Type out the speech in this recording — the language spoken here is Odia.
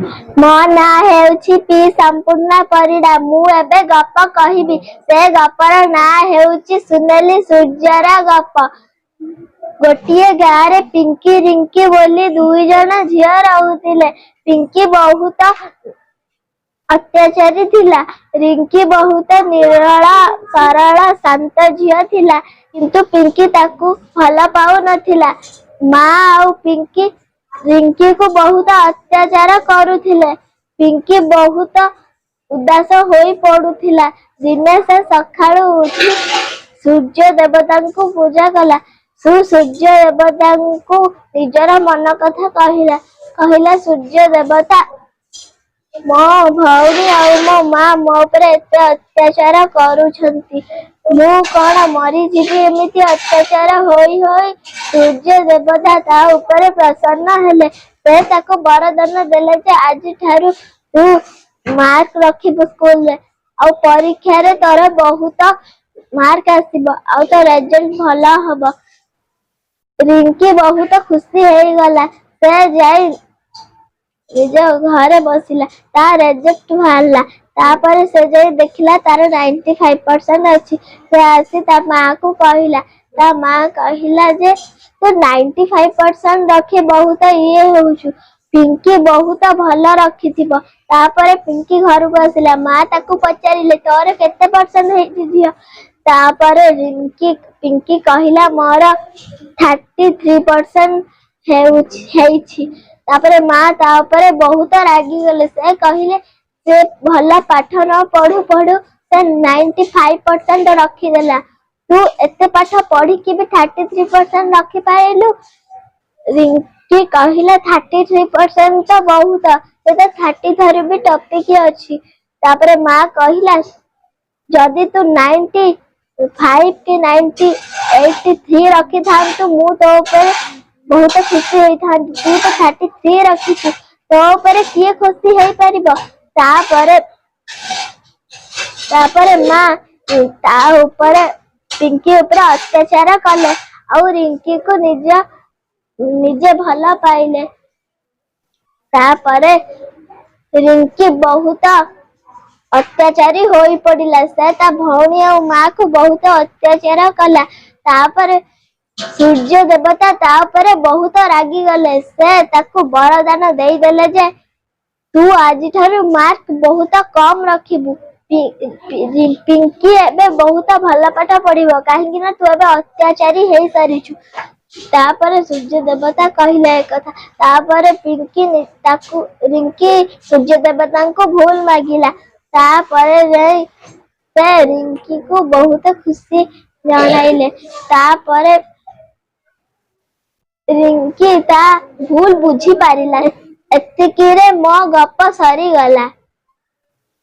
ମୋ ନାଁ ହେଉଛି ପି ସମ୍ପୂର୍ଣ୍ଣା ପରିଡ଼ା। ମୁଁ ଏବେ ଗପ କହିବି। ସେ ଗପର ନାଁ ହେଉଛି ସୁନେଲି ସୂର୍ଯ୍ୟର ଗପ। ଗୋଟିଏ ଗାଁରେ ପିଙ୍କି, ରିଙ୍କି ବୋଲି 2 ଜଣ ଝିଅ ରହୁଥିଲେ। ପିଙ୍କି ବହୁତ ଅତ୍ୟାଚାରୀ ଥିଲା। ରିଙ୍କି ବହୁତ ନିରୋଳା, ସରଳ, ଶାନ୍ତ ଝିଅ ଥିଲା। କିନ୍ତୁ ପିଙ୍କି ତାକୁ ଭଲ ପାଉନଥିଲା। ମା ଆଉ ପିଙ୍କି ରିଙ୍କିକୁ ବହୁତ ଅତ୍ୟାଚାର କରୁଥିଲେ। ପିଙ୍କି ବହୁତ ଉଦାସ ହୋଇ ପଡୁଥିଲା। ଦିନେ ସେ ସକାଳୁ ଉଠି ସୂର୍ଯ୍ୟ ଦେବତାଙ୍କୁ ପୂଜା କଲା। ସେ ସୂର୍ଯ୍ୟ ଦେବତାଙ୍କୁ ନିଜର ମନ କଥା କହିଲା। କହିଲା, "ସୂର୍ଯ୍ୟ ଦେବତା, ମୋ ଭଉଣୀ ଆଉ ମୋ ମା ମୋ ଉପରେ ଏତେ ଅତ୍ୟାଚାର କରୁଛନ୍ତି। ମୁଁ କଣ ମରିଯିବି ଏମିତି ଅତ୍ୟାଚାର ହୋଇ ହୋଇ?" ସୂର୍ଯ୍ୟ ଦେବତା ତା ଉପରେ ପ୍ରସନ୍ନ ହେଲେ। ସେ ତାକୁ ବରଦାନ ଦେଲେ ଯେ ଆଜିଠାରୁ ତୁ ମାର୍କ ରଖିବୁ ସ୍କୁଲରେ ଆଉ ପରୀକ୍ଷାରେ ତୋର ବହୁତ ମାର୍କ ଆସିବ ଆଉ ତୋ ରେଜଲ୍ଟ ଭଲ ହବ। ରିଙ୍କି ବହୁତ ଖୁସି ହେଇଗଲା। ସେ ଯାଇ ନିଜ ଘରେ ବସିଲା। ତା ରେଜଲ୍ଟ ବାହାରିଲା। ତାପରେ ସେ ଯାଇ ଦେଖିଲା, ତାର 95% ଅଛି। ସେ ଆସି ତା ମାକୁ କହିଲା। ତା ମା କହିଲା ଯେ ତୁ 95% ରଖି ବହୁତ ଇଏ ହଉଛୁ, ପିଙ୍କି ବହୁତ ଭଲ ରଖିଥିବ। ତାପରେ ପିଙ୍କି ଘରକୁ ଆସିଲା। ମା ତାକୁ ପଚାରିଲେ, "ତୋର କେତେ ପରସେଣ୍ଟ ହେଇଛି ଝିଅ?" ତାପରେ ପିଙ୍କି କହିଲା, "ମୋର 33% ହେଉଛି ହେଇଛି।" ତାପରେ ମା ତା ଉପରେ ବହୁତ ରାଗିଗଲେ। ସେ କହିଲେ, ସେ ଭଲ ପାଠ ନ ପଢୁ ପଢୁ ସେ 95% ରଖିଦେଲା। ତୁ ଏତେ ପାଠ ପଢିକି ବି 33% ରଖିପାରିଲୁ? ରିଙ୍କି କହିଲା, "33% ତ ବହୁତ, ସେ ତ 30 ଠାରୁ ବି ଟପିକି ଅଛି।" ତାପରେ ମା କହିଲା, "ଯଦି ତୁ 95 କି 83 ରଖିଥାନ୍ତୁ, ମୁଁ ତୋ ଉପରେ ବହୁତ ଖୁସି ହେଇଥାନ୍ତି। ତୁ ତ 33 ରଖିଛୁ, ତୋ ଉପରେ କିଏ ଖୁସି ହେଇପାରିବ?" ତାପରେ ମା ତା ଉପରେ, ପିଙ୍କି ଉପରେ ଅତ୍ୟାଚାର କଲେ ଆଉ ରିଙ୍କିକୁ ନିଜେ ଭଲ ପାଇଲେ। ତାପରେ ରିଙ୍କି ବହୁତ ଅତ୍ୟାଚାରୀ ହୋଇ ପଡିଲା। ସେ ତା ଭଉଣୀ ଆଉ ମାକୁ ବହୁତ ଅତ୍ୟାଚାର କଲା। ତାପରେ ସୂର୍ଯ୍ୟ ଦେବତା ତା ଉପରେ ବହୁତ ରାଗିଗଲେ। ସେ ତାକୁ ବରଦାନ ଦେଇଦେଲେ ଯେ ତୁ ଆଜିଠାରୁ ମାର୍କ ବହୁତ କମ ରଖିବୁ। ପିଙ୍କି ଏବେ ବହୁତ ଭଲ ପାଠ ପଢିବ, କାହିଁକି ନା ତୁ ଏବେ ଅତ୍ୟାଚାରୀ ହେଇସାରିଛୁ। ତାପରେ ସୂର୍ଯ୍ୟ ଦେବତା କହିଲେ ଏକଥା। ତାପରେ ପିଙ୍କି ତାକୁ ରିଙ୍କି ସୂର୍ଯ୍ୟ ଦେବତାଙ୍କୁ ଭୁଲ ମାଗିଲା। ତାପରେ ଯାଇ ସେ ରିଙ୍କିକୁ ବହୁତ ଖୁସି ଜଣାଇଲେ। ତାପରେ ରିଙ୍କି ତା ଭୁଲ ବୁଝି ପାରିଲା। ଏତିକିରେ ମୋ ଗପ ସରିଗଲା।